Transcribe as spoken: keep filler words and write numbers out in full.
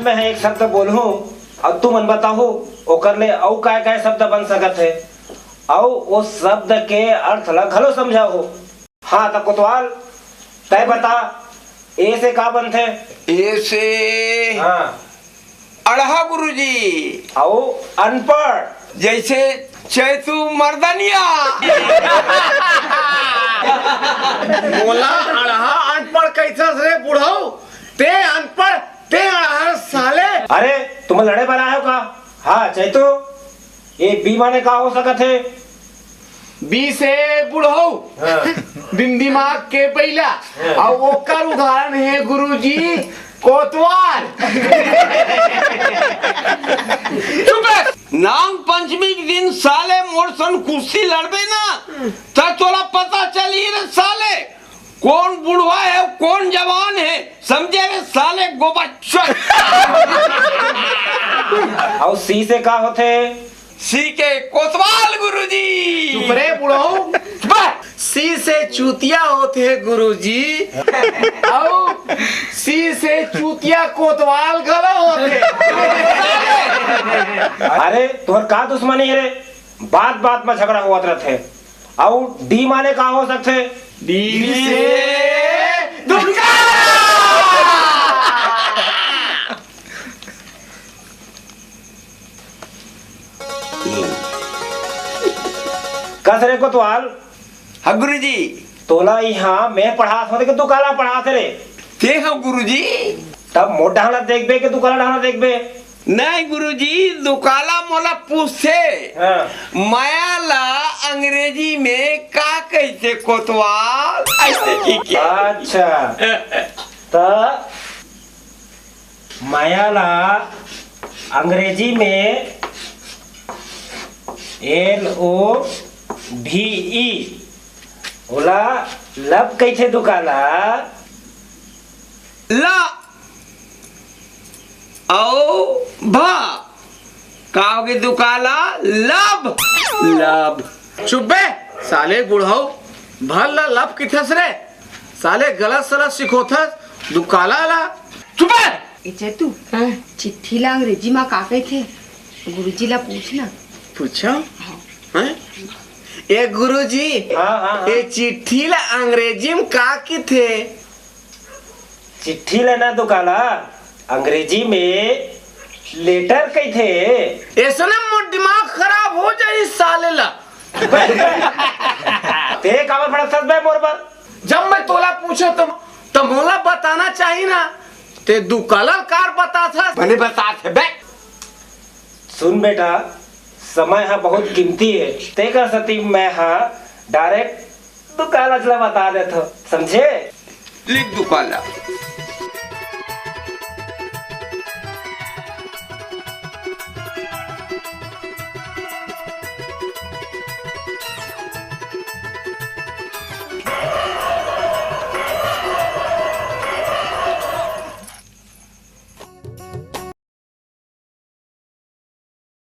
मैं एक शब्द बोलहूं अउ तुमन बताहू, ओकर ले अउ काय काय शब्द बन सकत हे, अउ ओ शब्द के अर्थ ला घलो समझाहू। हाँ, त कोतवाल, तय बता, ए से का बनथे? ए से हाँ। अड़हा गुरुजी। अउ अनपढ़? जैसे चैतू मर्दनिया। मोला अड़हा अनपढ़ कैथस रे बुढ़ऊ? ते अनपढ़, ते अड़हा साले। अरे, तुम लड़े बर आए हो का? हाँ, चैतू, ए बी माने का हो सकत हे? बी से बुढ़ऊ, हाँ। बिन दिमाग के बइला। हाँ। अउ ओकर उदाहरण हे गुरुजी, कोतवाल। चुप रह। नांग पंचमी के दिन साले मोर संग कुश्ती लड़बे ना, त तोला पता चलही रे साले। कोन बुढ़वा हे, कोन जवान हे, समझे रे साले गोबच्चन। अउ सी से का होथे? सी के कोतवाल गुरुजी। चुप रे बुढ़ऊ। बस। सी से चूतिया होथे गुरुजी। अउ सी से चूतिया कोतवाल घलो होथे। अरे, तोहर का दुश्मनी हे रे? बात बात में झगड़ा होवत रथे। अउ डी माने का हो सकथे? डी से दुकाला। कस रे कोतवाल। हाँ गुरुजी। तोला इहाँ मैं पढ़ात हों के दुकाला पढ़ात रे? ते हो गुरुजी। तब मोर डहना देखबे के दुकाला डहना देखबे? नहीं गुरुजी, दुकाला मोला पूछथे, हाँ। माया ला अंग्रेजी में का कहिथे कोतवाल? ऐसे की क्या? अच्छा, त माया ला अंग्रेजी में एल ओ भी ई, ओला लव कहिथे दुकाला। ला अउ भा का होगे दुकाला? लब। लब। चुप बे साले बुढ़ऊ, भर ला लब किथस रे? साले गलत सलत सिखोथस दुकाला ला। चुप बे। ए चेतू, हाँ। चिट्ठी ला अंग्रेजी मा का कहिथे? गुरुजी ला पूछ ना। पूछो। हाँ। हैं? ए गुरुजी, हाँ, हाँ, हाँ। ए चिट्ठी ला अंग्रेजी में का किथे? चिट्ठी ला ना दुकाला, अंग्रेजी में लेटर कहिथे। ऐसने मोर दिमाग खराब हो जाही साले ला। ते काबर भड़कथस बे मोर बर? जब मैं तोला पूछों त, त मोला बताना चाही ना, ते दुकाला कार बताथस। बने बताथे बे। सुन बेटा, समय ह बहुत कीमती हे, तेकर सेती मैं ह direct दुकाला ला बता देथों, समझे? लिख दुकाला।